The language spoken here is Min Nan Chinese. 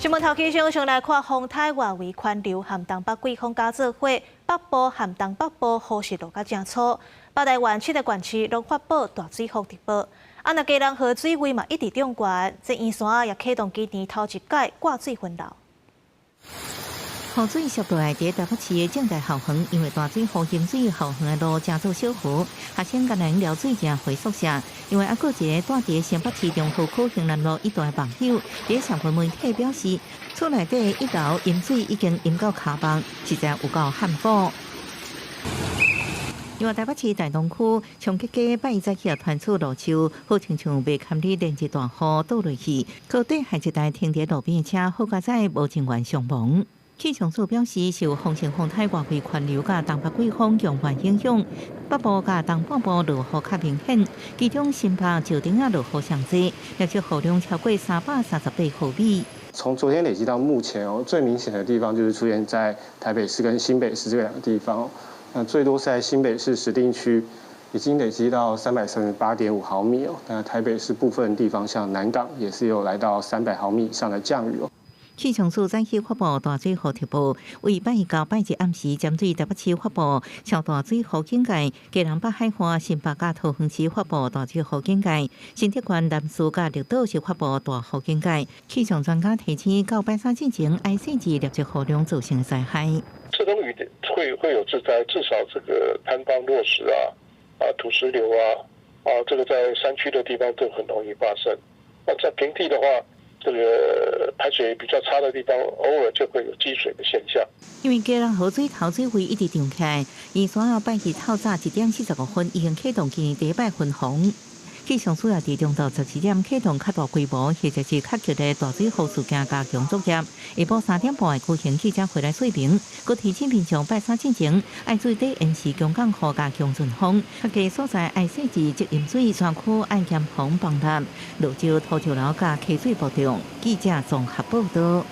新聞頭起先上來看風颱外圍環流和東北季風加做伙，北部和東北部雨勢落甲誠粗，北台灣七個縣市攏發布大水雨特報。啊，若基隆河水位嘛一直漲懸，這圓山也啟動今年頭一屆掛水分流。雨水瀉落來，佇台北市的政大校園，因為大水雨淹水，校園的路成做小河，學生干焦用撩水行回宿舍。因為猶閣一个蹛佇新北市中和區興南路一帶的網友，佇社群媒體表示，厝內底一樓淹水已經淹到跤脛，實在有夠漢堡。另外，台北市大東區長吉街拜一早起傳出路樹，好親像袂堪得連日大雨倒落去，閣綴害一台停佇路邊的車，好佳哉無人員傷亡。氣象署表示，受風成風颱外圍環流佮東北季風強化影響，北部佮東半部落雨較明顯，其中新北石碇仔落雨上濟，累積雨量超過338毫米。從昨天累積到目前哦，最明顯的地方就是出現在台北市跟新北市這兩個地方。那最多是在新北市石碇區，已經累積到338.5毫米哦。那台北市部分地方像南港也是有來到300毫米以上的降雨哦。氣象署早起發布大水雨特報，為拜一到拜日暗時針對台北市發布超大水雨警戒，基隆北海岸、新北佮桃園市發布大水雨警戒，新竹縣南勢佮綠島是發布大雨警戒。氣象專家提醒，到拜三進前，愛細緻累積雨量造成的災害。這種雨會有致災，至少這個坍方落石啊、土石流啊、這個在山區的地方都很容易發生。那在平地的話，這個排水比較差的地方，偶爾就會有積水的現象。因為基隆河水頭水位一直漲起來，圓山仔拜二透早1點45分已經啟動今年第一擺分洪。氣象署也佇中晝12點啟動較大規模或者是較急的大水雨事件加強作業。下晡3點半會舉行記者會來說明，閣提醒民眾拜三進前愛注意延時強降雨佮強陣風，較低所在愛細緻積飲水，山區愛嚴防崩塌，落石土石流佮溪水暴漲。記者綜合報道。